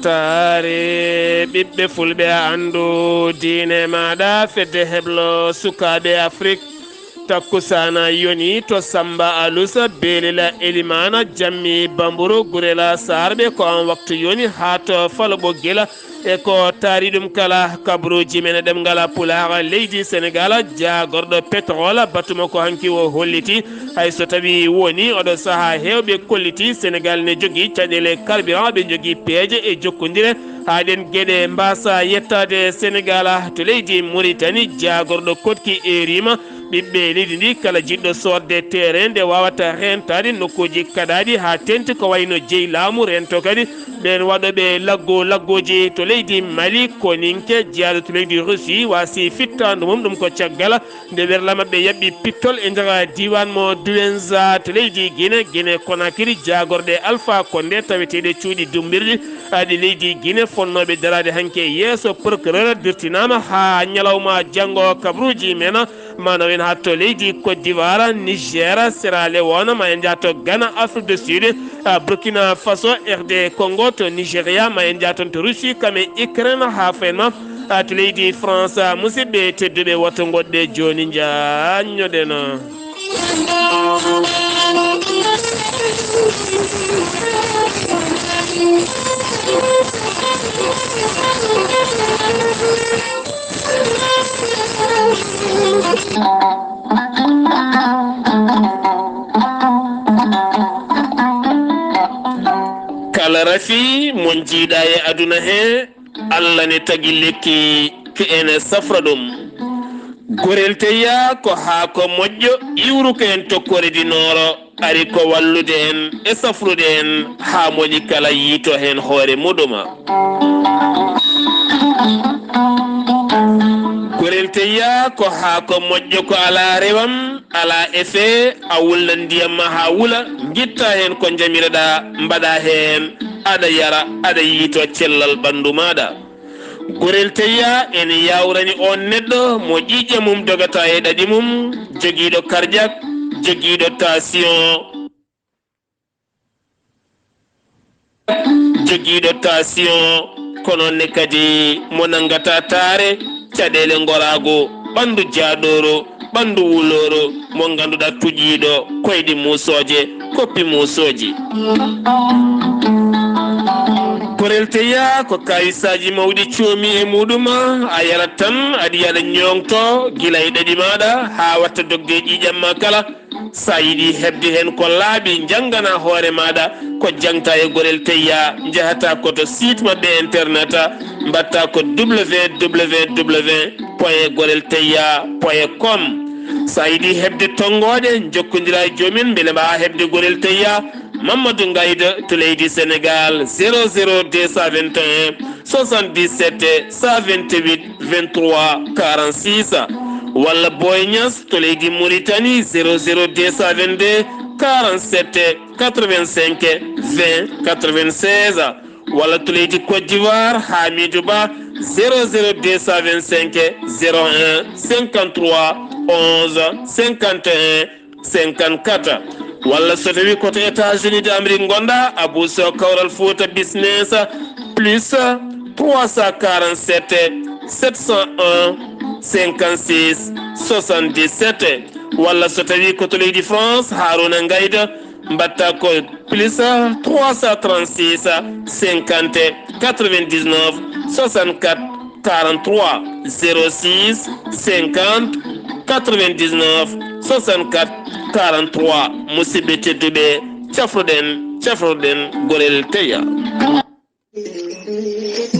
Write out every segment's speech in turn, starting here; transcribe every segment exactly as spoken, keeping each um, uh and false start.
Taare ɓiɓɓe fulɓe, a anndu diine maaɗa. Fedde heblo sukaaɓe Afrik, takkusaana yoni to Samba Alusa, Beelila Elimana, Jammi Bamburu, Gurela Saarɓe, ko on waktu yoni haa to Falo Ɓoggila. E ko taari ɗum kala, kabaruuji men e ɗemngal Pulaar, leydi Senegaal, jaagorɗo pétrole, batuma ko hanki o holliti. Hay so tawii woni oɗo sahaa, heewɓe kolliti Senegaal ne jogii caɗeele carburant, ɓe njogii peeje e jokkondire. Haa ɗeen geɗe mbaasa yettaade Senegaal to leydi Muritani, jaagorɗo koɗki eeriima. Ɓiɓɓe leydi ndi, kala jiɗɗo soodde terrain nde waawata reentaade nokkuuji kaɗaaɗi haa teeŋti, ko wayno jeyi laamu, reento kadi ɓeen waɗooɓe laggo laggooji to leydi Mali, koninke jeyaaɗo to leydi Russie waasi fittaandu mum. Ɗum ko caggal nde werla maɓɓe yaɓɓi pittol e nder diiwaan mo Douenza to leydi Guinée, Guinée Conakry, jaagorɗe Alpha Condé taweteeɗe cuuɗi dummbirɗi ɗi leydi Guinée, fonnooɓe daraade hanki yeeso procureur, dirtinaama haa ñalawma janngo. Kabaruuji men ma nawen haa to leydi Côte d'Ivoire, Niger, Sierra Leone, ma en njah to Ghana, Afrique du Sud, ah, Burkina Faso, R D Congo, to Nigeria, ma en njah toon to Russie, kam e Ukraine, haa fayen ma, ah, to leydi France. Ah, musidɓe tedduɓe, woto ngoɗɗe jooni, njaññoɗen. Kala rafi mo njiiɗa e aduna he, Allah ne tagi lekki ki ene safra ɗum. Gorel teyya ko haako moƴƴo, iwruko en tokkoore di nooro, ari ko wallude en e safrude en haa moƴƴi kala yiito heen hoore muɗuma. Gorel teyya ko haako moƴƴo, ko alaa rewam, alaa effet, a wulnan ndiyam ma haa wula, ngitta heen ko njamiroɗaa, mbaɗa heen, aɗa yara, aɗa yiito cellal ɓanndu maaɗa. Gorel teyya ene yawrani oon neɗɗo mo ƴiiƴe mum dogata e ɗaɗi mum, jogiiɗo cardiaque, jogiiɗo tension, jogiiɗo tension, ko noon ne kadi mo nanngata taare, caɗeele ngoraagu, ɓanndu jaaɗooru, ɓanndu wulooro mo ngannduɗaa tuƴiiɗo koyɗi muusooje, koppi muusooji. Gorel teyya ko kawisaaji mawɗi coomi e muɗum, a yarat tan, aɗa yiya aɗa ñooŋto gila e ɗaɗi maaɗa haa watta dogde e ƴiiƴam ma kala. So a yiɗi heɓde heen ko laaɓi, njanngana hoore maaɗa ko jaŋta e gorel teyya, njahata ko to site maɓɓe internet, mbaɗta ko www point gorel teyya point com. So a yiɗi heɓde tonngooɗe, njokkondira e joom en mbele mbaɗa heɓde gorel teyya. Mamadou Ngayda to leydi Sénégal, zéro zéro deux cent vingt et un soixante-dix-sept cent vingt-huit vingt-trois quarante-six, walla Boy Niass to leydi Mauritanie, zéro zéro deux cent vingt-deux quarante-sept quatre-vingt-cinq vingt quatre-vingt-seize. Walla to leydi Côte d'Ivoire, Hamidou Ba, zéro zéro deux cent vingt-cinq zéro un cinquante-trois onze cinquante et un cinquante-quatre. Walla so tawi ko to États-Unis d'Amérique ngonɗa, Abou Sow Kawral Fouta Business, plus trois cent quarante-sept sept cent un cinquante-six soixante-dix-sept. Walla so tawi ko to leydi France, Harouna Ngayda, mbaɗta ko plus trois cent trente-six cinquante quatre-vingt-dix-neuf soixante-quatre quarante-trois, zéro six cinquante quatre-vingt-dix-neuf soixante-quatre quarante-trois. Musidɓe tedduɓe, cafruɗen, cafruɗen gorel teyya.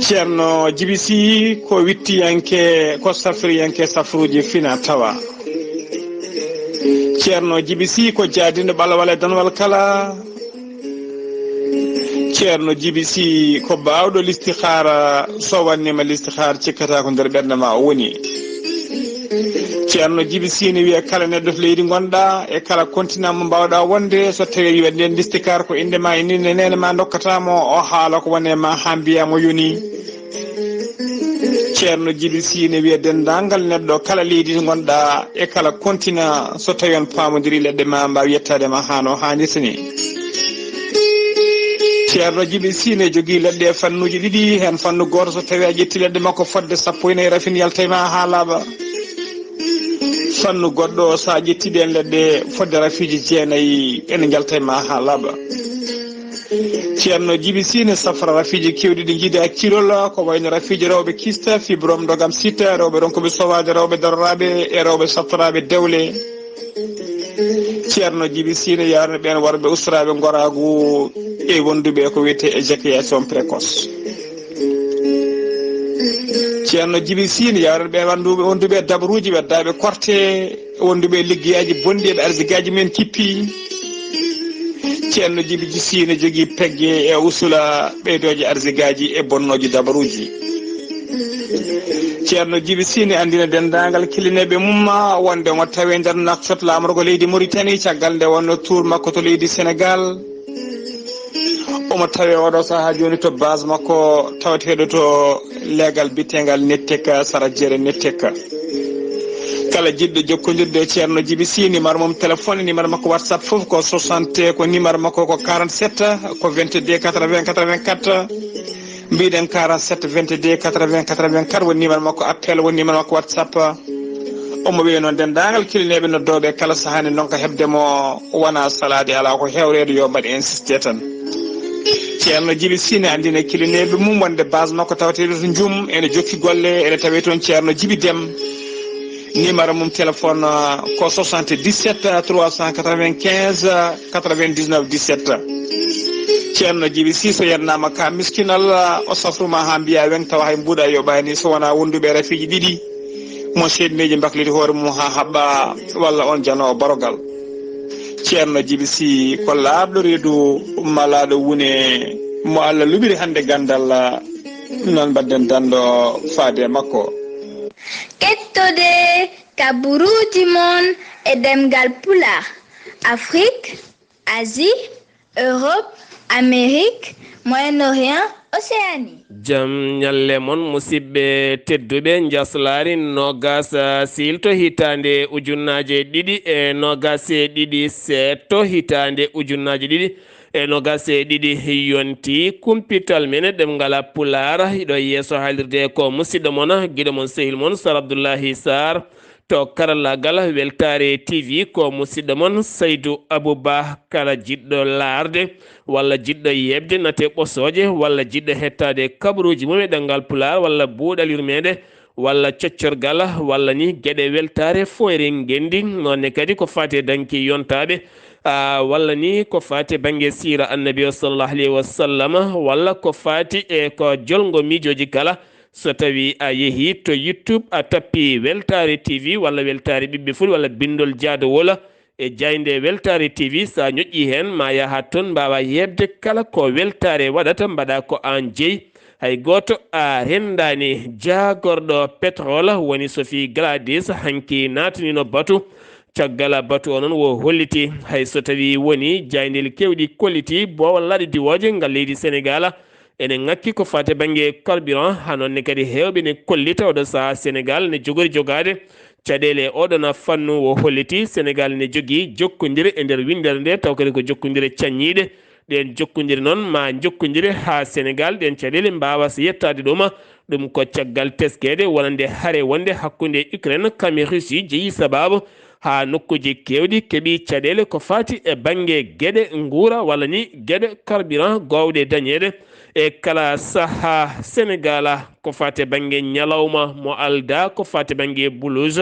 Ceerno Jibi Sy ko wittiyanke, ko safriyanke safruuji fina tawa. Ceerno Jibi Sy ko jaadinɗo ɓalwal e danwal kala. Ceerno Jibi Sy ko baawɗo listihaara, so wannima listihaara cikkata ko nder ɓernde ma o woni. Ceerno Jibi Sy ne wiya kala neɗɗo to leydi ngonɗa e kala continent mo mbawɗa wonde, so tawi a wiya nden listihaara ko inde ma e inde neene ma dokkata mo, o haala ko wone ma ha mbiya mo yoni. Ceerno Jibi Sy ne wiya denndaangal neɗɗo kala leydi to ngonɗa e kala continent, so tawi on paamodiri leɗɗe ma mbaawa yettaade ma haa no haanirta ni. Ceerno Jibi Sine jogii leɗɗe e fannuuji ɗiɗi, heen fannu gooto so tawii a ƴettii leɗɗe makko fodde sappo e nayi rafin yalta e ma haa laaɓa. Fannu goɗɗo so a ƴettii ɗeen leɗɗe fodde rafiiji jeenayi ene njalta e ma haa laaɓa. Ceerno Jibi Sine safra rafiiji keewɗi ɗi njiidaa e ciilol, ko wayno rafiiji rewɓe kista, fibrome, ndogam sita, rewɓe ronkooɓe sowaade, rewɓe daroraaɓe e rewɓe saftoraaɓe dewle. Ceerno Jibi Sine yaarani ɓeen worɓe ustoraaɓe ngoraagu e wonduɓe ko wiyetee éjaculation précoce. Ceerno Jibi Sine yaarani ɓeen wonduɓe, wonduɓe e dabaruuji weddaaɓe korte, wonduɓe e liggeyaaji bonɗi, eɓe arsigaaji men kippi. Ceerno Jibi Sine jogii pegge e usula ɓeydooje arsigaaji e bonnooji dabaruuji. Ceerno Jibi Sine anndina denndaangal kilineeɓe mum wonde omo tawee nder nafsat laamorgo leydi Mauritanie, caggal nde wonno tuur makko to leydi Senegal. Omo tawee oɗo sahaa jooni to base makko tawateeɗo to leegal biyeteegal Netteka, sara jeere Netteka. Kala jiɗɗo jokkondirde e Ceerno Jibi Sy, numéro mum téléphone, numéro makko WhatsApp fof ko soixante, ko numéro makko ko quarante-sept, ko vingt-deux quatre-vingts quatre-vingt-quatre. Mbiɗen quarante-sept vingt-deux quatre-vingts quatre-vingt-quatre, woni numéro makko appel, woni numéro makko WhatsApp. Omo wiya noon denndaangal kilineeɓe noddooɓe kala sahaa ne ndonka heɓde mo, wonaa salaade, alaa ko hewreede, yo mbaɗ insisté tan. Ceerno Jibi Sy ne anndina kilineeɓe mum wonde base makko tawateeɗo to Njum ene jokki golle, ene tawee toon Ceerno Jibi Dem. Numéro mum téléphone, euh, ko soixante-dix-sept trois cent quatre-vingt-quinze quatre-vingt-dix-neuf dix-sept. Ceerno Jibi Sy, so yennaama ka miskinal, o safruma haa mbiya weŋ tawa hay mbuuɗa yoɓaani, so wonaa wonduɓe rafiiji ɗiɗi, mo seedneeji mbakliti hoore mum haa haɓɓa, walla on janoowo barogal. Ceerno Jibi Sy ko laaɓɗo reedu, malaaɗo wune, mo Allah luɓiri hannde ganndal, noon mbaɗden danndo faade e makko. Kettode kaburuuji mon e ɗemngal Pulaar, Afrique, Asie, Europe, Amérique, Moyen-Orient, Océanie. Jam ñalle mon, musidɓe tedduɓe, njaslaari noogaas, ah, siilto hitaande ujunnaaje ɗiɗi e noogaas e ɗiɗi, seeɗto hitaande ujunnaaje ɗiɗi e noogaas e ɗiɗi yonti. Kumpital men ɗemngal Pulaar, hiɗo yeeso haalirde ko musidɗo mon, giɗo mon, sehil mon, Sar Abdullahi Sarr. To karallaagal Weltaare T V ko musidɗo mon Saydu Abu Ba. Kala jiɗɗo laarde walla jiɗɗo yeeɓde, nate ɓosooje, walla jiɗɗo hettaade kabaruuji mum e ɗemngal Pulaar walla buuɗal yurmeende, walla coccorgal, walla ni geɗe weltaare fooyre ngenndi, noon ne kadi ko faati e danki yontaaɓe, ah, walla ni ko faati e bannge siira Annabi o sallallahu alayhi wa sallam, walla ko faati e ko jolngo miijooji kala. So tawii a yehii to YouTube, a tappii Weltaare T V walla Weltaare Ɓiɓɓe Fulɓe walla binndol jaadowol e jaaynde Weltaare T V, so a ñoƴƴii heen, ma yaha toon, mbaawa yeeɓde kala ko weltaare waɗata, mbaɗa ko aan jeyi. Hay gooto a renndaani. Jaagorɗo pétrole woni Sophie Gladys, hanki naataniino batu. Caggal batu o noon, wo holliti, hay so tawii woni jaayndeeli keewɗi kollitii boowal laaɗe diwooje ngal leydi Senegaal, ene ŋakki ko faati bannge carburant, haa noon ne kadi heewɓe ne kollita oɗo sahaa Senegaal ne jogori jogaade caɗeele e oɗon fannu. Wo holliti Senegaal ne jogii jokkondire e nder winndere nde, taw kadi ko jokkondire caññiiɗe. Ɗeen jokkondire noon ma jokkondire haa Senegaal ɗeen caɗeele mbaawa so yettaade ɗum. Ɗum ko caggal teskeede wonande hare wonde hakkunde Ukraine kam e Russie jeyi sabaabu haa nokkuuji keewɗi keɓi caɗeele ko faati e bannge geɗe nguura walla ni geɗe carburant goowɗe dañeede e kala sahaa Senegaal. Ko faati e bannge ñalawma mo aldaa, ko faati e bannge blues,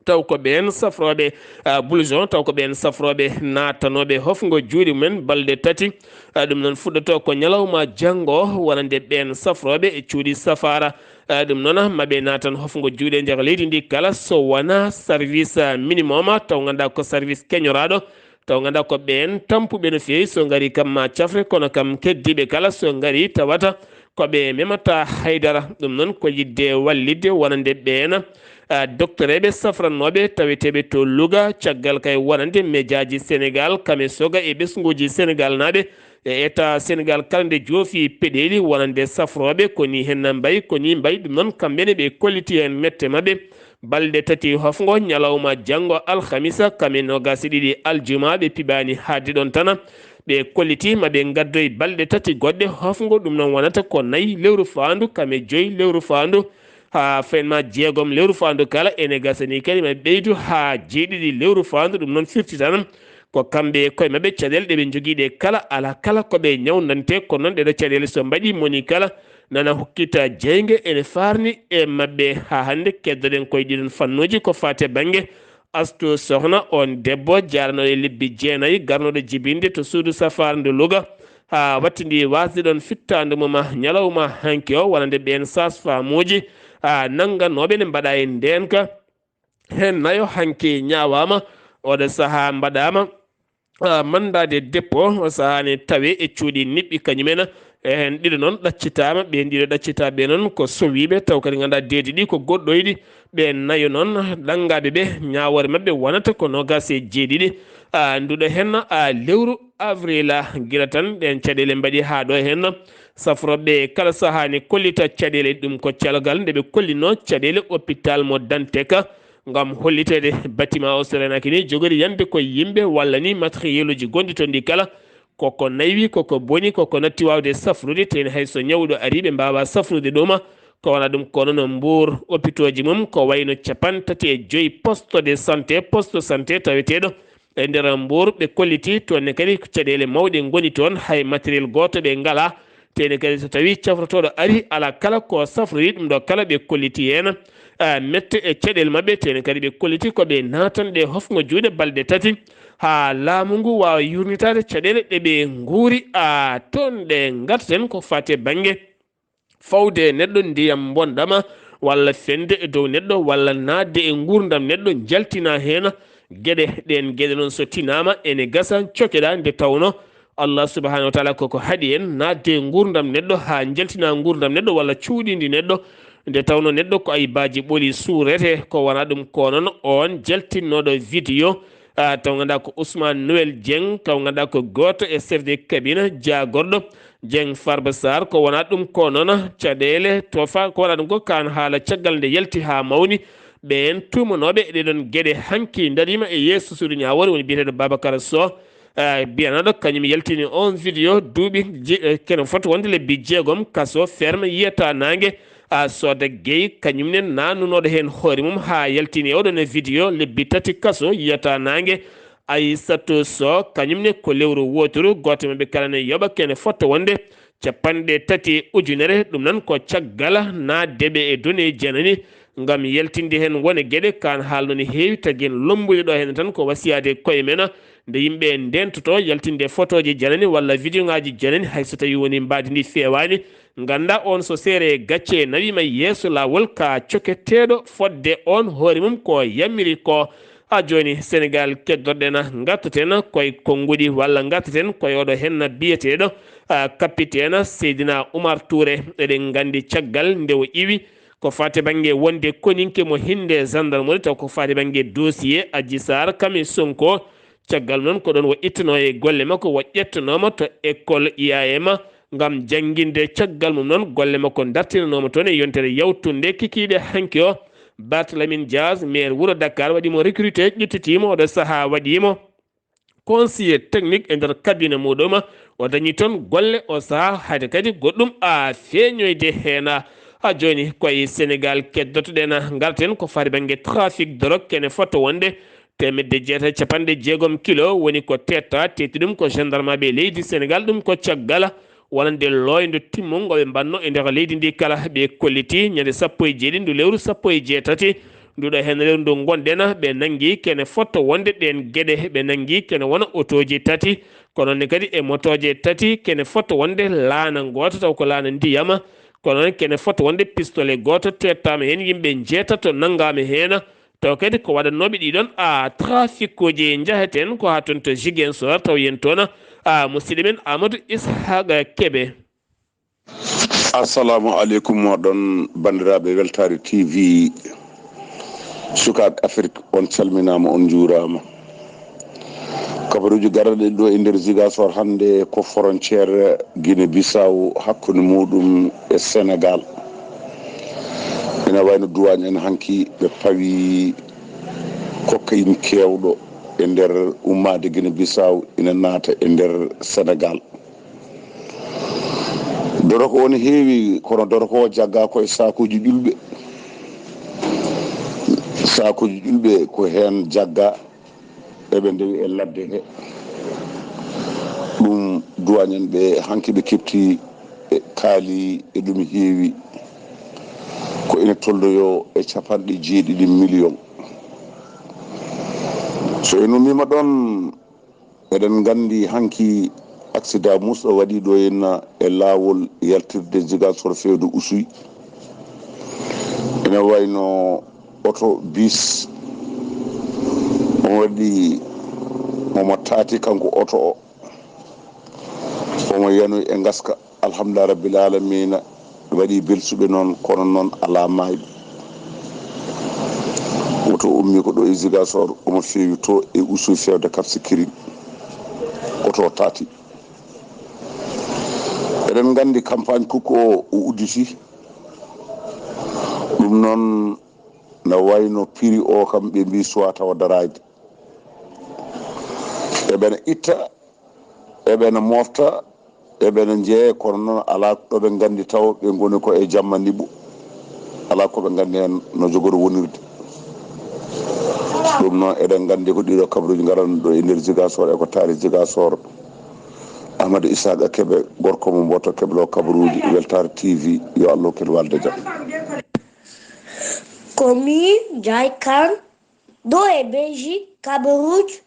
taw ko ɓeen safrooɓe, ah, blouson, taw ko ɓeen safrooɓe naatanooɓe hofngo juuɗe mumen balɗe tati. Ah, ɗum noon fuɗɗoto ko ñalawma janngo, wonande ɓeen safrooɓe e cuuɗi safaara. Ah, ɗum noon, maɓe naatan hofngo juuɗe nder leydi ndi kala, so wonaa service, ah, minimum, taw ngannduɗaa ko service keñoraaɗo, taw ngannduɗaa ko ɓeen tampuɓe no feewi, so ngari kam ma cafre, kono kam keddiiɓe kala, so ngari tawata ko ɓe memata haydara. Ɗum noon ko yiɗde wallitde wonande ɓeen, ah, doktoreeɓe safrannooɓe taweteeɓe to Louga, caggal kay wonande mejaaji Senegaal, kam e soga e ɓesnguuji Senegaalnaaɓe e Etaa Senegaal kala nde joofi peɗeeli wonande safrooɓe, ko nii heen mbayi, ko nii mbayi. Ɗum noon kamɓe ne ɓe kolliti heen mette maɓɓe. Balɗe tati hofngo ñalawma janngo alhamisa, kam e noogaas e ɗiɗi aljuma, ɓe piɓaani haaɗde ɗoon tan. Ɓe kolliti ma ɓe ngaddoy balɗe tati goɗɗe, hofngo ɗum noon wonata ko nayi lewru faandu, kame joyi lewru faandu, haa fenma jeegom lewru faandu kala. Ene gasa ni kadi ma ɓeydu haa jeeɗiɗi lewru faandu, ɗum noon firti tan ko kamɓe e koye maɓɓe caɗeele ɗe ɓe njogii ɗe kala, alaa kala ko ɓe ñawndante. Kono noon ɗeɗo caɗeele so mbaɗii moni kala nana hokkita jeynge ene faarni e maɓɓe. Haa hannde keddoɗen koye ɗiɗon fannuuji ko faati e bannge Astu Sohna, on debbo jaaranooɗo e lebbi jeenayi, garnooɗo jibinde to suudu safaara ndu Louga, haa wattindi waasde ɗoon fittaandu mum ñalawma hanki o, wonande ɓeen sage-femme uji, haa nannganooɓe ne mbaɗa e ndeenka. Heen nayo hanki ñaawaama, oɗo sahaa mbaɗaama, ah, mandat de dépôt, o sahaa ne tawee e cuuɗi niɓɓi kañum en. E heen ɗiɗo noon ɗaccitaama, ɓeen ɗiɗo ɗaccitaaɓe noon ko sowiiɓe, taw kadi ngannduɗaa deedi ɗi ko goɗɗoyɗi. Ɓeen nayo noon ɗanngaaɓe ɓe, ñaawoore maɓɓe wonata ko noogaas e jeeɗiɗi, ah, nduɗo heen, ah, lewru avril, ah, gila tan ɗeen caɗeele mbaɗi haa ɗo heen. Safrooɓe kala sahaa ne kollita caɗeele, ɗum ko calgal nde ɓe kollinoo caɗeele hôpital mo Danteka. Ngam holliteede bâtiment o so renaaki ni, jogori yande ko yimɓe walla ni matériel uji gonɗi toon ɗi kala, koko naywi, koko boni, koko natti waawde safrude, teni hay so ñawɗo ari ɓe mbaawaa safrude ɗum. Ko wona ɗum ko noon Mbour, hôpitaux ji mum ko wayno capanɗe tati e joyi poste de santé, poste santé taweteeɗo e nder Mbour, ɓe kolliti toon ne kadi ko caɗeele mawɗe ngoni toon, hay matériel gooto ɓe ngalaa. Teni kadi so tawii cafrotooɗo ari, alaa kala ko safrori ɗum ɗo kala, ɓe kolliti heen, ah, mette e caɗeele maɓɓe. Teni kadi ɓe kolliti ko ɓe naatanɗe hofngo juuɗe balɗe tati haa laamu ngu waawa yuurnitaade caɗeele ɗe ɓe nguuri, ah, toon ɗe ngarten ko faati e bannge fawde neɗɗo ndiyam mbonɗama walla fende e dow neɗɗo walla naatde e nguurndam neɗɗo, njaltina heen geɗe. Ɗeen geɗe noon so tinaama ene gasa cokeɗa, nde tawno Allah subhanahu wa taala koko haɗi en naatde e nguurndam neɗɗo haa njaltina nguurndam neɗɗo walla cuuɗindi neɗɗo, nde tawno neɗɗo ko aybaaji ɓoli suurete. Ko wona ɗum ko noon oon jaltinnooɗo vidéo, ah, taw ngannduɗaa ko Ousmane Noël Dieng, taw ngannduɗaa ko gooto e chef de cabinet jaagorɗo Dieng Farba Sarr. Ko wona ɗum ko noon caɗeele tofa, ko wona ɗum ko kaan haala caggal nde yalti haa mawni. Ɓeen tuumanooɓe e ɗee ɗoon geɗe hanki ndariima e yeeso suudu ñaawoore woni biyeteeɗo Babacar Sow, eh, biyanaaɗo kañum yaltini on vidéo duuɓi ji-, eh, kene foti wonde lebbi jeegom kaso ferme yiyata naange, a Soda Gueye, kañum ne naannunooɗo heen hoore mum haa yaltini e oɗon e vidéo lebbi tati kaso yiyata naange. Aissata Sow, kañum ne ko lewru wooturu, gooto e maɓɓe kala ne yoɓa kene foti wonde capanɗe tati ujunere. Ɗum noon ko caggal naatde ɓe e données janani ngam yaltinde heen wone geɗe kaan haalno ne heewi, tagi en lommbude ɗo heen tan ko wasiyaade koye men. Nde yimɓe ndentoto yaltinde fotooji janani walla vidéo ŋaaji janani, hay so tawii woni mbaadi ndi feewaani, ngannda on so seere gacce nawiima yeeso laawol ka coketeeɗo fodde on hoore mum ko yammiri ko. Haa jooni Senegaal keddorɗen, ngartaten koye konnguɗi walla ngartaten koye oɗo heen biyeteeɗo, ah, kapiteena Seydina Oumar Touré. Eɗen nganndi caggal nde o iwi ko faati bannge wonde koninke mo hinde gendarmerie, taw ko faati bannge dossier Adji Sarr kam e Sonko. Caggal noon ko ɗoon o ittanoo e golle makko, o ƴettanooma to école I A M ngam jannginde. Caggal mum noon golle makko dartinanooma toon e yontere yawtunde kikiiɗe hanki o. Barthélémy Dias, maire wuro Dakar, waɗiimo recruté, ƴettitiimo oɗo sahaa, waɗiimo conseiller technique e nder cabinet muɗum. O dañi toon golle o sahaa, hade kadi goɗɗum a feeñoyde heen. Haa jooni koye Senegaal keddotoɗen, ngarten ko faati bannge trafic drogue, kene foti wonde teemedde jeetati capanɗe jeegom kilo woni ko teetta, tetti ɗum ko gendarmeɓe leydi Senegaal, ɗum ko caggal wonande looyndo timmungo ɓe mbaɗno e nder leydi ndi kala. Ɓe kolliti ñande sappo e jeeɗiɗi ndu lewru sappo e jeetati ndu ɗo heen lewru ndu ngonɗen, ɓe nanngi kene foti wonde ɗeen geɗe, ɓe nanngi kene wona otooji tati, kono ne kadi e motooje tati, kene foti wonde laana ngoota taw ko laana ndiyam, kono noon kene foti wonde pistolet gooto teettaama heen, yimɓe njeetato nanngaama heen. Taw kadi ko waɗannooɓe ɗiɗon a trafikuuji. Njaheten ko haa toon to Ziguinchor, taw yen toon a musidɗo men Amadou Ishaqa Kebe. Assalamu aleykum moɗon banndiraaɓe Weltaare T V. Sukaaɓe Afrik, on calminaama, on njuuraama. Kabaruuji garɗi ɗo e nder Ziguinchor hannde ko frontière Guinée Bissau hakkunde muɗum e Senegaal. Ina wayno duwaañ en hanki ɓe pawi cocaïne keewɗo. e nder ummaade Guinée Bissau ina naata e nder Senegal. Doroko o ne heewi, kono doroko o jaggaa ko e saakuuji ƴulɓe. Saakuuji ƴulɓe ko heen jaggaa, eɓe ndewi e ladde he. Ɗum duwaañen ɓe hanki ɓe keɓti e kaali e ɗum heewi. Ko ina toldoyoo e capanɗe jeeɗiɗi miliyoŋ. So en ummiima ɗoon, eɗen nganndi hanki aksidaa muusɗo waɗi ɗo henna e laawol yaltirde Ziguinchor fewde Oussouye. Ene wayno oto bis omo waɗi, omo taati kanko oto o, omo yanoyi e ngaska. Alhamdulillah rabbil alamina, waɗi belsuɓe noon, kono noon alaa maayɓe. Woto ummi ko ɗo e Ziguinchor, omo feewi to e Oussouye fewde Cap Skirring. Oto taati. Eɗen nganndi campagne kukku o, o udditi. Ɗum noon na wayno prix o kam ɓe mbi suwa tawa daraade. Eɓena itta, eɓena mofta, eɓena njeeya, kono noon alaa ɗo ɓe nganndi taw ɓe ngoni ko e jamma niɓɓo. Alaa ko ɓe nganndi heen no jogori wonirde. Ɗum noon eɗen nganndi ko ɗiɗo kabaruuji ngarani ɗo e nder Ziguinchor e ko taari Ziguinchor. Amadou Isaka Kebe, gorko mo Mboto, keblo kabaruuji Weltaare T V, yo Allah hokku en walde jam. Ko miin Njaay Kan, ɗo e Belgique, kabaruuji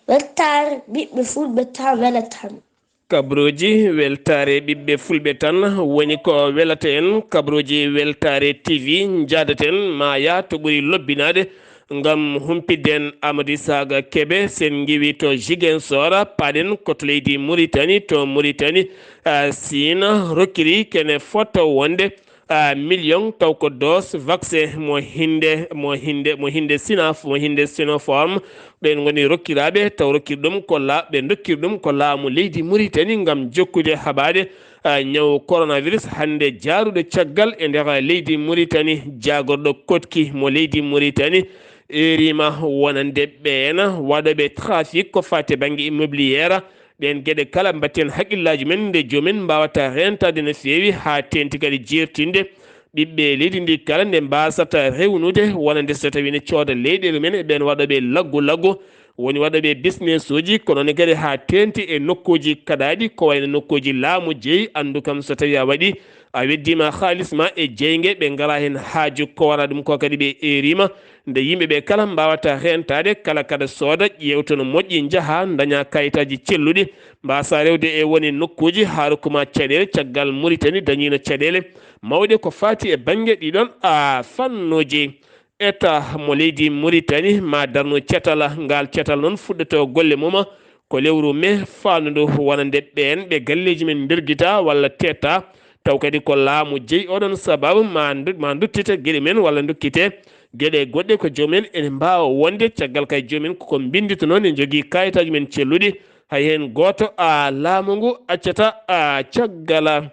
Weltaare ɓiɓɓe Fulɓe tan wela tan. Kabaruuji Weltaare ɓiɓɓe Fulɓe tan woni ko welata en. Kabaruuji Weltaare T V njaadaten maa yah to ɓuri lobbinaade ngam humpitde en Amadou Isaka Kebe. So en ngiwii to Ziguinchor, paaɗen ko to leydi Mauritanie, to Mauritanie, ah, Siin rokkiri kene fota wonde ah, million, taw ko dose vaccin mo hinde, mo hinde, mo hinde Sinaf, mo hinde Sinopharm. Ɓen ngoni rokkiraaɓe, taw rokkir ɗum ko la-, ɓe dokkir ɗum ko laamu leydi Mauritanie ngam jokkude haɓaade, ah, ñaw coronavirus hannde jaaruɗo caggal e nder leydi Mauritanie. Jaagorɗo koɗki mo leydi Mauritanie erima wonande ɓeen waɗooɓe trafic ko faati bannge immobilière. Ɗeen geɗe kala mbatten hakkillaaji men nde joom en mbaawata reentaade no feewi, haa teeŋti kadi jeertinde ɓiɓɓe leydi ndi kala nde mbaasata rewnude, wonande so tawii ne cooda leyɗeele men e ɓeen waɗooɓe laggu laggu, woni waɗooɓe bisnesuuji, kono ne kadi haa teeŋti e nokkuuji kaɗaaɗi, ko wayno nokkuuji laamu jeyi. Anndu kam so tawii a waɗi, a weddiima haalis ma e jeynge, ɓe ngalaa heen haaju, ko wara ɗum ko kadi ɓe eeriima. Nde yimɓe ɓe kala mbaawata reentaade, kala kaɗa sooda, ƴeewta no moƴƴi, njaha, ndaña kayitaaji celluɗi, mbaasa rewde e woni nokkuuji, haa rokku ma caɗeele. Caggal Mauritanie dañiino caɗeele mawɗe ko faati e bannge ɗiɗon, a, fannuuji. État mo leydi Mauritanie ma darnu catal. Ngal catal noon fuɗɗoto golle mum ko lewru me faandu ndu, wonande ɓeen ɓe galleeji men ndergita walla teetta, taw kadi ko laamu jeyi oɗon sababu, ma ndu-, ma nduttita geɗe men walla ndukkite geɗe goɗɗe ko joom en ene mbaawa wonde. Caggal kay joom en koko mbinnditnoo ne njogii kayitaaji men celluɗi, hay heen gooto, a, laamu ngu accata, a, caggal.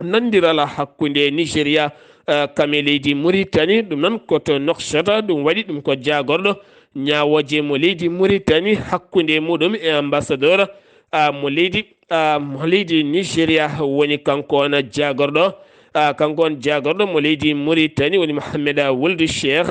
Nandiral hakkunde Nigeria, eh, kam e leydi Mauritanie, ɗum noon ko to Nouakchott, ɗum waɗi ɗum ko jaagorɗo ñaawooje mo leydi Mauritanie hakkunde muɗum e ambassadeur, ah, mo leydi, ah, mo leydi Nigeria woni kanko on jaagorɗo, ah, kanko on jaagorɗo mo leydi Mauritanie woni Mohamed Wuld Cheikh,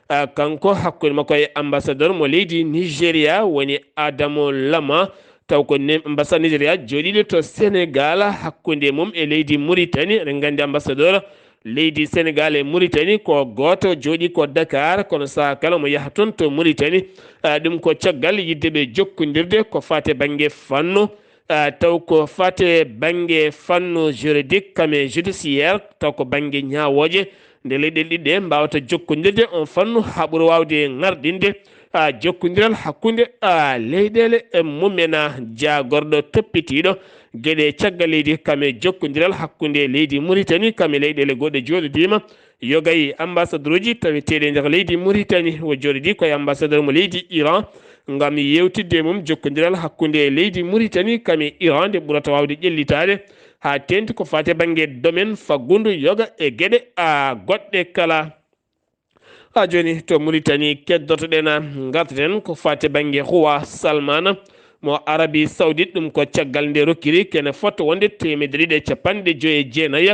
ah, kanko hakkunde makko e ambassadeur mo leydi Nigeria woni Adamu Lama. Taw ko ne-, ambassade Nigeria jooɗiiɗo to Senegal hakkunde mum e leydi Mauritanie. Eɗen nganndi ambassadeur leydi Senegal e Mauritanie ko gooto, jooɗii ko Dakar, kono sahaa kala omo yaha toon to Mauritanie. Ah, ɗum ko caggal yiɗde ɓe jokkondirde ko faati e bannge fannu, ah, taw ko faati e bannge fannu juridique, kam e judiciaire, taw ko bannge ñaawooje, nde leyɗeele ɗiɗi ɗe mbaawata jokkondirde on fannu haa ɓura waawde ŋarɗinde, ah, jokkondiral hakkunde, ah, leyɗeele, eh, mum en. Ah, jaagorɗo toppitiiɗo geɗe caggal leydi kam e jokkondiral hakkunde leydi Mauritanie kam e leyɗeele goɗɗe jooɗodiima. Yogayi ambassadeur uji taweteeɗi e nder leydi Mauritanie, o jooɗodii ko e ambassadeur mo leydi Iran ngam yeewtidde e mum jokkondiral hakkunde leydi Mauritanie kam e Iran nde ɓurata waawde ƴellitaade haa teeŋti ko faati e bannge domaine faggundu yoga e geɗe, ah, goɗɗe kala. Haa jooni to Muritani keddotoɗen, ngartaten ko faati bannge Roi Salmana mo Arabi Saoudite, ɗum ko caggal nde rokkiri kene fotto wonde teemedde ɗiɗi e capanɗe joyi e jeenayi,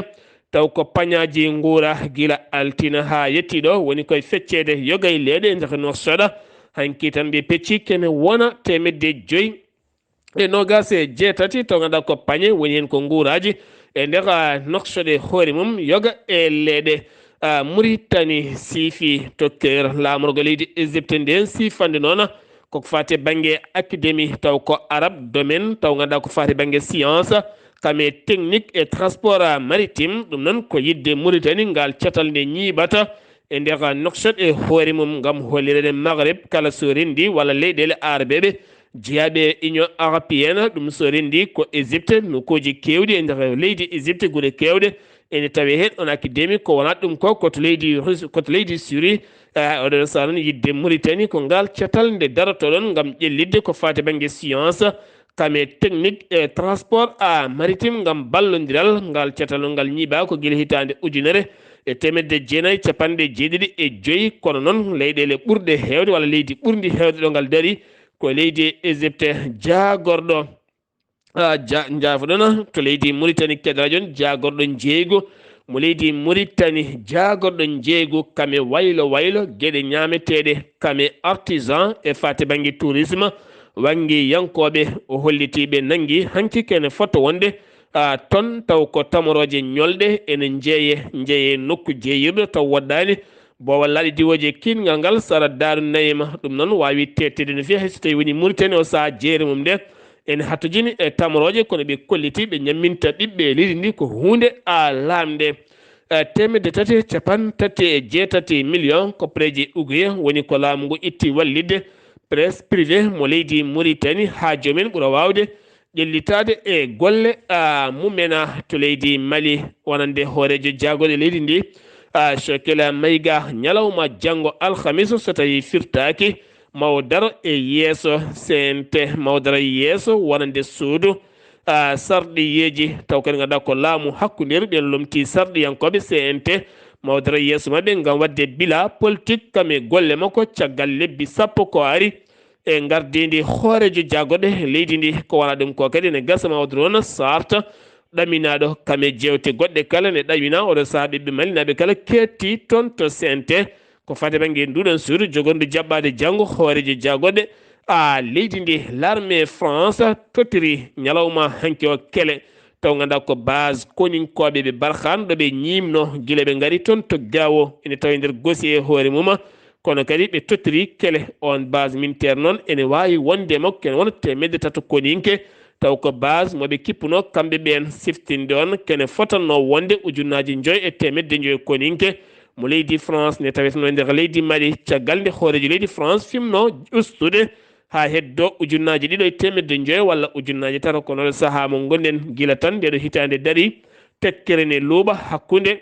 taw ko pañaaji nguura gila altine haa yettiɗo woni koye fecceede yoga e leeɗe e nder Nouakchott. Hanki tan ɓe pecci kene wona teemedde joyi e noogaas e jeetati, taw ngannduɗaa ko pañe woni heen ko nguuraaji e nder, ah, Nouakchott e hoore mum yoga e leeɗe. Ah, Muritani siifi to kër laamorgo leydi Égypte nden siifande noon ko faati bannge académie, taw ko arab domaine, taw ngannduɗaa ko faati bannge science, kame technique et transport maritime. Ɗum noon ko yiɗde Muritani ngal catal nde ñiiɓata e nder Nouakchott e hoore mum ngam hollirede Maghreb kala so renndi walla leyɗeele arabeeɓe jeyaaɓe e Union Européenne, ɗum so renndi ko Égypte, nokkuuji keewɗi e nder leydi Égypte, gure keewɗe ene tawee heen. On académie ko wonaa ɗum ko, ko to leydi Rus-, ko to leydi Syrie. Eh, oɗon sahaa noon yiɗde Muritani ko ngal catal nde darotoɗon ngam ƴellitde ko faati bannge science, kame technique e transport a maritime ngam ballondiral. Ngal catal ngal ñiiɓaa ko gila hitaande ujunere e teemedde jeenayi capanɗe jeeɗiɗi e joyi, kono noon leyɗeele ɓurɗe heewde walla leydi ɓurndi heewde ɗo ngal dari ko leydi Égypte jaagorɗo. Ah, ja-, njaafoɗon to leydi Muritani keddoraajo on jaagorɗo njeeygu mo leydi Muritani jaagorɗo njeeygu kame waylo waylo geɗe ñaameteeɗe kame artisan e faati bannge tourisme wanngiyankooɓe o holliti ɓe nanngi hanki kene fotto wonde, ah, ton taw ko tamorooje ñolɗe ene njeeye njeeye nokku jeeyirɗo taw woɗɗaani Boowal laaɗe diwooje kiinngal ngal sara Daaru Nayima. Ɗum noon waawi teetteede no feewi hay so tawii woni Muritani o sahaa jeere mum nde ene hatojini e tamorooje kono ɓe kolliti ɓe ñamminta ɓiɓɓe leydi ndi ko huunde a laamnde. Eh, teemedde tati e capanɗe tati e jeetati million koppareeje uguye woni ko laamu ngu itti wallitde presse privée mo leydi Muritani haa joom en ɓura waawde ƴellitaade e golle, a, mumena to leydi Mali, wonande hooreejo jaagorɗe leydi ndi, a, Chokila Maïga, ñalawma janngo alhamis, so tawii firtaaki, maw daro e yeeso C N T, maw daro e yeeso wonande suudu, a, sarɗiyeeji, taw kadi ngannduɗaa ko laamu hakkundeeru, ɓeen lomtii sarɗiyankooɓe C N T, maw daro e yeeso maɓɓe ngam waɗde bila politique, kam e golle makko caggal lebbi sappo ko ari, e ngardiindi hooreejo jaagorɗe leydi ndi. Ko wonaa ɗum ko kadi ene gasa ma o drone sarta ɗaminaaɗo kam e jeewte goɗɗe kala ne ɗawina oɗo sahaa ɓiɓɓe malinaaɓe kala keetti toon to C N T. Ko faade bannge nduɗon suudu jogordu jaɓɓaade janngo hooreejo jaagorɗe a leydi ndi l'armée France tottiri ñalawma hanki o kele taw ngannduɗaa ko base koninkooɓe ɓe Barkhane ɗo ɓe ñiimno gila ɓe ngari toon to Gao ene tawa e nder gosi e hoore mum. Kono kadi ɓe tottiri kele on base militaire noon ene waawi wonde e makko kene wona teemedde tato koninke taw ko base mo ɓe kippuno kamɓe ɓeen siftinde on kene fotanno wonde ujunnaaji njoy e teemedde njoy koninke mo leydi France ne taweteno e nder leydi Mali caggal nde hooreejo leydi France fimno ustude haa heddo ujunnaaji ɗiɗo e teemedde njoy walla ujunnaaji tato kono ɗo sahaa mo ngonɗen gila tan nde ɗo hitaande dari tekkere ne luuɓa hakkunde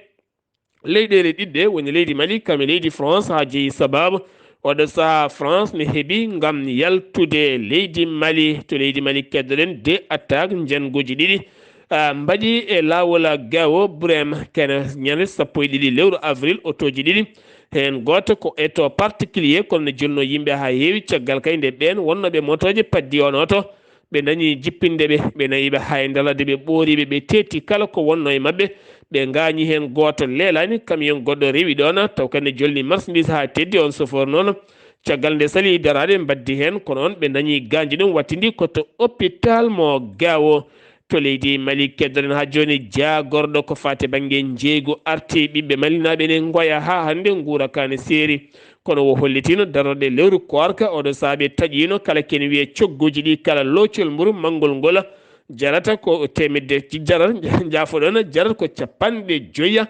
leyɗeele ɗiɗɗe woni leydi Mali kam e leydi France haa jeyi sababu oɗo sahaa France ne heɓi ngam yaltude leydi Mali to leydi Mali keddoɗen de attaque njannguuji ɗiɗi ah, mbaɗi e laawol Gao Brem kene ñande sappo e ɗiɗi lewru avril otooji ɗiɗi heen gooto ko eto particulier kono ne julno yimɓe haa heewi caggal kay nde ɓeen wonnooɓe motooje paddi on oto ɓe dañi jippinde ɓe ɓe nayi ɓe haa e ndalade ɓe ɓooriɓe ɓe teetti kala ko wonno e maɓɓe ɓe ngaañi heen gooto leelaani camion goɗɗo rewi ɗoon taw kadi ne jolni marchandise haa teddi on sofoor noon caggal nde sali daraade mbaddi heen kono on ɓe dañi gaañde ɗum wattindi ko to hôpital mo Gao to leydi Mali keddoɗen haa jooni jaagorɗo ko faati bannge njeeygu arti ɓiɓɓe malinaaɓe ne ngoya haa hannde nguura kaane seeri kono o hollitiino darorɗe lewru koorka oɗo saabe taƴiino kala ken wiye cogguuji ɗi kala loocol mburu manngol ngol jarata ko teemedde jaral njaafoɗon jarata ko capanɗe joya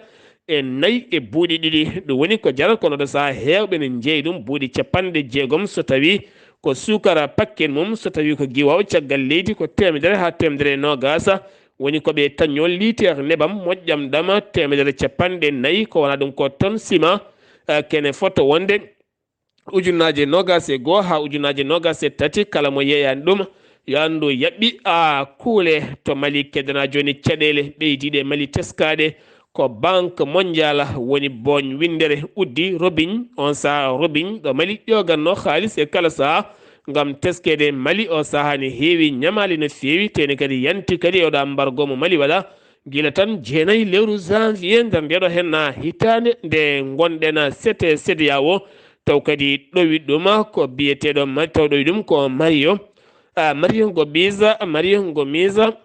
e nayi e buuɗi ɗiɗi ɗum woni ko jaral kono ɗo saha heewɓe ne njeeyi ɗum buuɗi capanɗe jeegom so tawi ko suukara pakken mum so tawi ko giwaw caggal leydi ko teemedere haa teemedere e noogasa woni ko ɓe tañol liiter nebam moƴƴam ɗama teemedere capanɗe nayi ko wona ɗum ko ton sima eh, kene foto wonde ujunnaaje noogaas e goo haa ujunnaaje noogaas e tati kala mo yeeyaani ɗum yo anndu yaɓɓi a kuule to Mali keddana jooni caɗeele ɓeydiiɗe Mali teskaaɗe Ko Banque Mondiale woni booñ winndere uddi robiñ, on saha robiñ ɗo Mali ƴoganno haalis e kala saha ngam teskeede Mali. O saha ne heewi ñamaali no feewi, tene kadi yanti kadi e oɗo ambargo mo Mali waɗa gila tan jeenayi lewru janvier nder ndeɗo henna hitaande nde ngonɗen sete C E D E A O. Taw kadi ɗowi ɗum ko biyeteeɗo Ma-, taw ɗowi ɗum ko Mario, ah, Mario Gomiza, Mario Gomiza,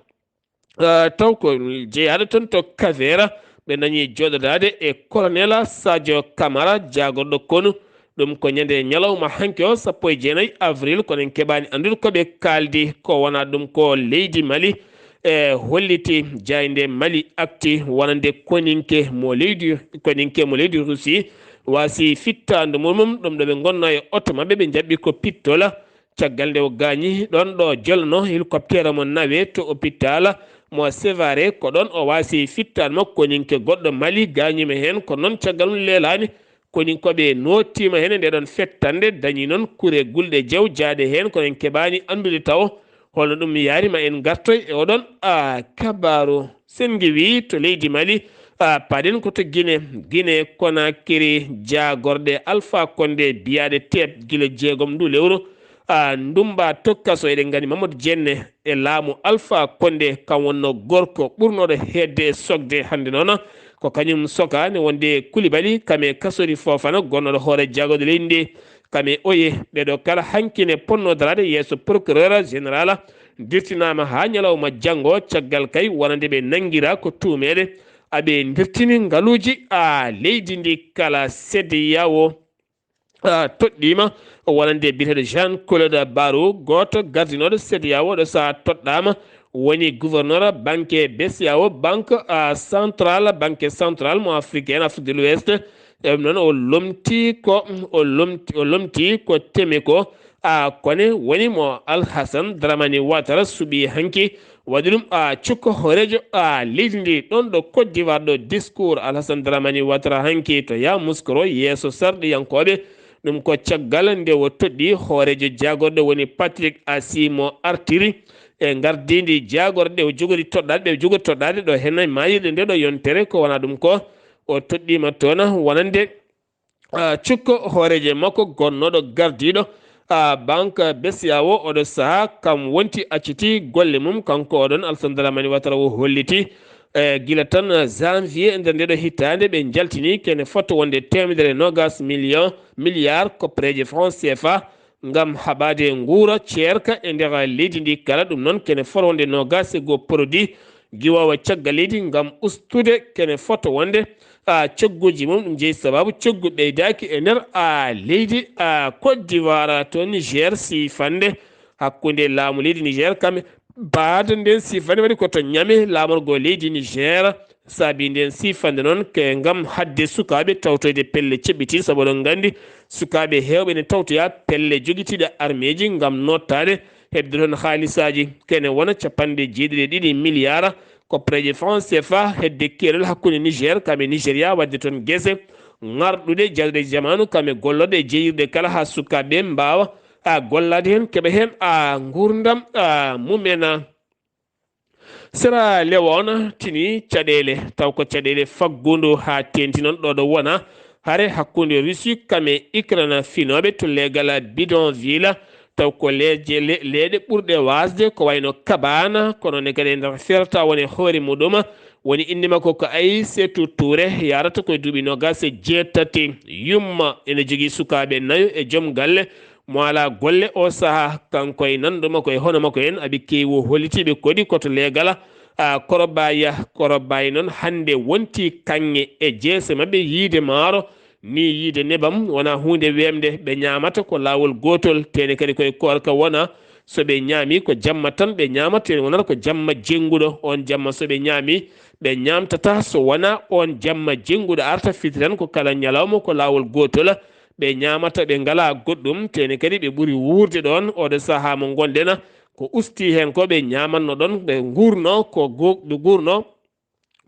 ah, taw ko jeyaaɗo toon to Kavera. Ɓe dañi jooɗodaade e Colonel Sadio Camara, jaagorɗo konu. Ɗum ko ñande ñalawma hanki o, sappo e jeenayi avril, kono en keɓaani anndude ko ɓe kaaldi. Ko wona ɗum ko leydi Mali e holliti jaaynde Mali Actu wonande koninke mo leydi, koninke mo leydi Russie waasi fittaandu mum, ɗum ɗo ɓe ngonnoo e oto maɓɓe, ɓe njaɓɓi ko pittola. Caggal nde o gaañi, ɗon ɗo jolno hélicoptère mo nawe to hôpital mo Sévaré, ko ɗon o waasi fittaandu makko, koninke goɗɗo Mali gaañiima heen, ko noon caggal mum leelaani. Koninkooɓe nootiima heen e nde ɗon fettannde, dañi noon kure gulɗe jeew jaaɗe heen, kono en keɓaani anndude taw holno ɗum yaari. Ma en ngartoy e oɗon, a, kabaaru. Sen ngiwi to leydi Mali, a, paɗen ko to Gine, Gine Konakiri, jaagorɗe Alpha Condé biyaaɗe teep gila jeegom ndu lewru, a, ndummba tokka so eɗen nganndi Mamadou Dienne e laamu Alpha Condé, kam wonno gorko ɓurnooɗo heedde e sokde hannde noon. Ko kañum soka ne wonde Koulibaly, kam e Kassory Fofana, gonnooɗo hoore jaagorɗe leydi ndi. Kam e oye, ɓeɗo kala hanki ne ponno daraade yeeso procureur général, dirtinaama haa ñalawma janngo, caggal kay wonande ɓe nanngira ko tuumeede, aɓe ndirtini ngaluuji, a, leydi ndi kala. C E D E A O, a, toɗɗiima wonande biyeteeɗo Jean Claude Barrot, gooto gardinooɗo C E D E A O, ɗo saha toɗɗaama, woni gouverneur banque B C E A O, banque, a, centrale, banque centrale mo africaine, Afrique de l'Ouest. E ɗum noon o lomti ko, o lomti, o lomti ko teme ko, a, kone woni mo Alhassane Dramane Ouattara suɓi hanki. Waɗi ɗum, a, cukko hooreejo, a, leydi ndi ɗon ɗo Côte d'Ivoire ɗo. Discours Alhassane Dramane Ouattara hanki to Yamoussoukro yeeso sarɗiyankooɓe. Ɗum ko caggal nde o toɗɗi hooreejo jaagorɗe woni Patrick Assi mo artiri e ngardiindi jaagorɗe o jogori toɗɗaade, ɓe jogori toɗɗaade ɗo heen e maayirɗe nde ɗo yontere. Ko wona ɗum ko o toɗɗiima toon wonande, a, cukko hooreejo makko gonnooɗo gardiiɗo, a, banque B C E A O oɗo saha, kam wonti acciti golle mum, kanko oɗon Alassane Dramane Ouattara o holliti, e, gila tan janvier nder ndeɗo hitaande ɓe njaltini kene fotto wonde teemedere e noogas million, milliard koppareeje franc C F A, ngam haɓaade nguura ceerka e nder leydi ndi kala. Ɗum noon kene fotto wonde noogas e goo produit giwoowo caggal leydi ngam ustude kene fotto wonde, a, cogguuji mum. Ɗum jeyi sabaabu coggu ɓeydaaki e nder, a, leydi, a, Côte d'Ivoire to Niger siifannde hakkunde laamu leydi Niger kam e baada nden siifannde waɗi ko to Niamey laamorgo leydi Niger. Saabi nden siifannde noon ke ngam haɗde sukaaɓe tawtoyde pelle ceɓɓitiiɗe, sabu oɗon nganndi sukaaɓe heewɓe ne tawtoya pelle jogitiiɗe armeeji ngam nottaade, heɓde toon haalisaaji kene wona capanɗe jeeɗiɗi e ɗiɗi miliyaara koppareeje franc C F A, hedde keerol hakkunde Niger kam e Nigeria, waɗde toon gese ŋarɗuɗe jaggude jamaanu kam e gollorɗe e jeeyirɗe kala haa sukaaɓe mbaawa, a, gollaade heen, keɓa heen, a, nguurndam, a, mumen. Sera Lewoon tini caɗeele, taw ko caɗeele faggudu haa teenti noon ɗo ɗo wona hare hakkunde Russie kam e Ukraine finooɓe to leegal bidonville, taw ko leeje, le-, leeɗe ɓurɗe waasde ko wayno Kabana, kono ne kadi e nder ferta woni hoore muɗum, woni innde makko ko Aïssatou Touré, yarata koye duuɓi noogas e jeetati. Yumma ene jogii sukaaɓe nayo e joom galle mo alaa golle o saha, kanko e nanndo makko e hono makko en, aɓe keewi o hollitiiɓe kodi koto leegal, a, Korobaya. Korobaya noon hannde wonti kaŋŋe e jeese maɓɓe yiide maaro, ni yiide nebam wona huunde weemde. Ɓe ñaamata ko laawol gootol, tene kadi koye koorka wona. So ɓe ñaami ko jamma tan ɓe ñaamata, tene wonata ko jamma jennguɗo. On jamma so ɓe ñaami, ɓe ñaamtata so wona on jamma jennguɗo arta, fiti tan ko kala ñalawma ko laawol gootol. Ɓe ñaamata, ɓe ngalaa goɗɗum, tene kadi ɓe ɓuri wuurde ɗoon. Oɗo sahaa mo ngonɗen, ko usti heen ko ɓe ñaamatno ɗoon, ɓe nguurno ko go-, ɓe nguurno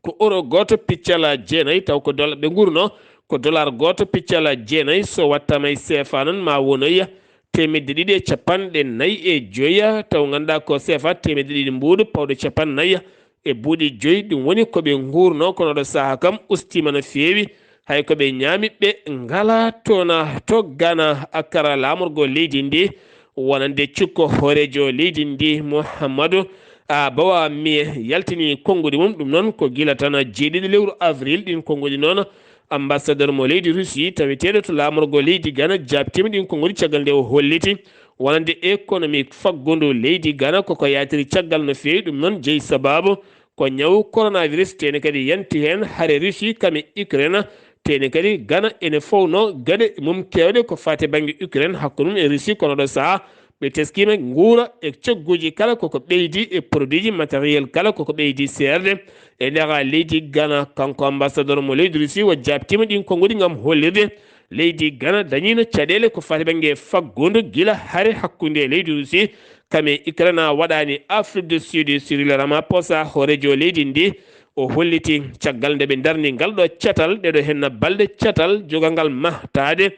ko euro gooto piccal jeenayi, taw ko dola-, ɓe nguurno ko dollar gooto piccal jeenayi. So wattaama e C F A noon, ma wonoya teemedde ɗiɗi e capanɗe nayi e joya, taw ngannduɗaa ko C F A teemedde ɗiɗi mbuuɗu pawɗo capanɗe nayi, e buuɗi joyi. Ɗum woni ko ɓe nguurnoo, kono ɗo sahaa kam ustiima no feewi. Hay ko ɓe ñaami, ɓe ngalaa toon to Gana, Akara, laamorgo leydi ndi. Wonande cukko hooreejo leydi ndi, Muhammadu a Bawa Miye, yaltini konnguɗi mum. Ɗum noon ko gila tan jeeɗiɗi lewru avril. Ɗin konnguɗi noon, ambassadeur mo leydi Russie taweteeɗo to laamorgo leydi Gana jaabtiima ɗin konnguɗi caggal nde o holliti wonande économie faggundu leydi Gana koko yaatiri caggal no feewi. Ɗum noon jeyi sabaabu ko ñawu coronavirus, teeni kadi yanti heen hare Russie kam e Ukraine. Teeni kadi Gana ene fowno geɗe mum keewɗe ko faati bannge Ukraine hakkunde mum e Russie, kono ɗo sahaa ɓe teskiima nguura e cogguuji kala koko ɓeydi, e produitji matériel kala koko ɓeydi seerde e nder leydi Gana. Kanko ambassadeur mo leydi Russie o jaabtiima ɗin konnguɗi ngam hollirde leydi Gana dañiino caɗeele ko faati bannge faggundu gila hare hakkunde leydi Russie kam e Ukraine waɗaani Afrique du Sud. Cyril Ramaphosa, hooreejo leydi ndi, o holliti caggal nde ɓe ndarni ngal ɗo catal, ɗeɗo henna balɗe catal jogangal mahtaade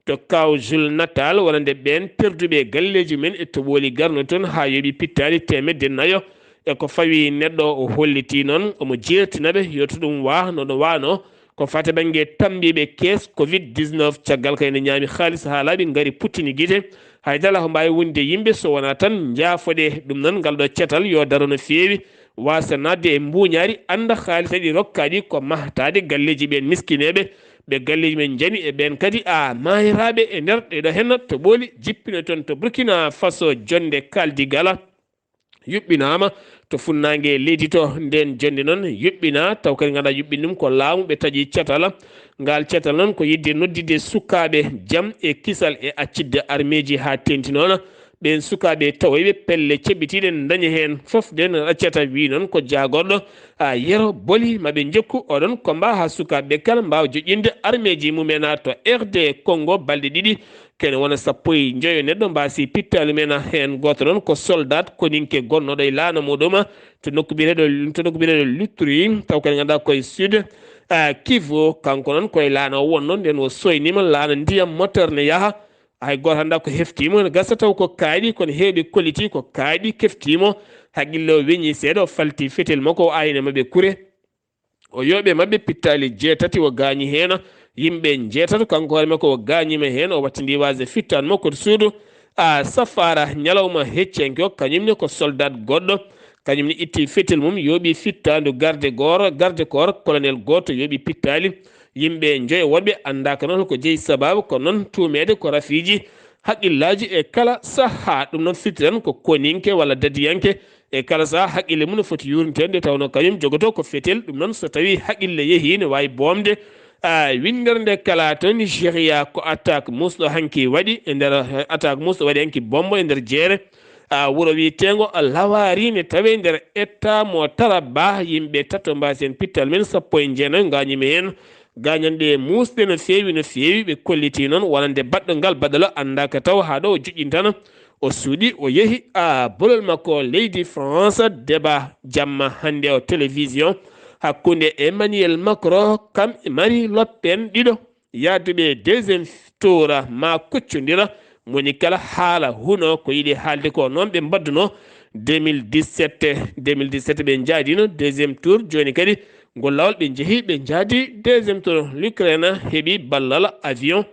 to Kaw Zul Natal, wonande ɓeen perduɓe galleeji mum en e toɓooli garno toon haa yooɓi pittaali teemedde nayo. E ko fawi neɗɗo, o holliti noon omo jeertina ɓe yo to ɗum waa no ɗo waano ko fate bannge tambiiɓe kees covid dix-neuf. Caggal kay nde ñaami haalis haa laaɓi, ngari puttini gite, hay dala ko mbaawi wonde yimɓe so wonaa tan njaafoɗe. Ɗum noon ngal ɗo catal yo daro no feewi, waasa naatde e mbuuñaari, annda haalis aɗi rokkaaɗi ko mahtaade galleeji ɓeen miskineeɓe, ɓe galleeji men njani e ɓeen kadi a maayiraaɓe e nder ɗeɗo henna to ɓooli jippino toon to Burkina Faso. Jonde kaldigala yuɓɓinaama to funnaange leydi to. Ndeen jonde noon yuɓɓinaa, taw kadi nganndaa yuɓɓin ɗum ko laamu ɓe taƴi catala. Ngaal catal noon ko yiɗde noddidde sukaaɓe jam e kisal e accidde armeeji haa teenti noon. Ɓeen sukaaɓe tawoyɓe pelle ceɓɓitiiɗe ndaña heen fof, ndeen accata wii noon ko jaagorɗo a yero boli maɓe njokku oɗon combat haa sukaaɓe ɓe kala mbaawa joƴƴinde armeeji mum en to R D Congo balɗe ɗiɗi. Kene wona sappo e njoyo neɗɗo mbaasi pittaali men. Heen gooto noon ko soldat koninke gonnooɗo e laana muɗum to nokku biyeteeɗo, to nokku biyeteeɗo Lutri, taw kadi nganndaa koye sud, ah, Kivu. Kanko noon koye laana o wonno, nden o soyniima laana ndiyam moteur ne yaha. Hay gooto anndaa ko heftiimo, ne gasa taw ko kaaɗi, kono heewɓe kolliti ko kaaɗi keftiimo. Haqqille o weñi seeɗa, o falti fetel makko, o ayni maɓɓe kure. O yooɓe maɓɓe pittaali jeetati, o gaañi heen yimɓe njeetato. Kanko hoore makko o gaañiima heen, o wattindi waasde fittaandu makko to suudu. A Safaara, ñalawma hecciyanke o, kañum ne ko soldat goɗɗo, kañum ne itti fetel mum, yooɓi fittaandu garde gooro, garde corps, colonel gooto yooɓi pittaali. Yimɓe njoyo woɗɓe anndaaka noon ko jeyi sabaabu, ko noon tuumeede ko rafiiji haqqillaaji e kala sahaa. Ɗum noon firti tan ko koninke walla dadiyanke e kala sahaa haqqille mum no foti yuurniteede, nde tawnoo kañum jogotoo ko fetel. Ɗum noon so tawii haqqille yehii ne waawi boomde. A winndere nde kala to Nigeria ko attaque muusɗo hanki waɗi e nder, eh, attaque muusɗo waɗi hanki bombo e nder jeere, a wuro wiyeteengo Lawari ne tawee nder etta mo Taraba. Yimɓe tato mbaasi heen pittal men, sappo e jeenayo ngaañiima heen. Gaañanɗe muusɗe no feewi, no feewi. Ɓe kolliti noon wonande baɗɗo ngal baɗɗo la anndaaka taw haa ɗo o joƴƴintana. O suuɗi, o yehi a bolol makko leydi France. Deba jamma hannde o télévision hakkunde Emmanuel Macron kam e Marie Le Pen, ɗiɗo yaaduɓe deuxième tour ma kuccondira. Moni kala haala huno ko yiɗi haalde ko, noon ɓe mbaɗduno deux mille dix-sept. Deux mille dix-sept ɓe njaadino deuxième tour, jooni kadi ngol lawol ɓe njehi ɓe njaadi deuxième tour. L'Ukraine heɓi ballal avion,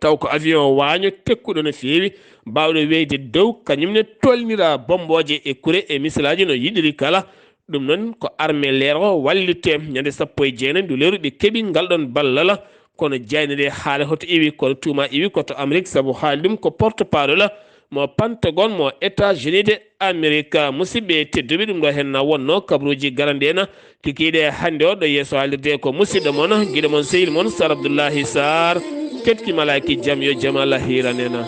taw ko avion waaño tekkuɗo no feewi, baawɗo weyde dow, kañum ne tolnira bombooje e kure e misilaaji no yiɗiri kala. Ɗum noon ko armée leer o wallitte. Ñande sappo e jeenayi ndu lewru ɓe keɓi ngal ɗon ballal, kono jayni nde haala hoto iwi, kono tuuma iwi ko to Amérique, sabu haali ɗum ko porte-parole mo Pentagon mo États-Unis de Amérique. Musidɓe tedduɓe, ɗum ɗo hen na wonno kabaruuji garanɗi en kikiiɗe hannde o. Ɗo yeeso haalirde ko musidɗo mon, giɗo mon, sehil mon, Sar Abdoullahi Sarr. Keɗki malaaki jam, yo jam Allah hiiran en.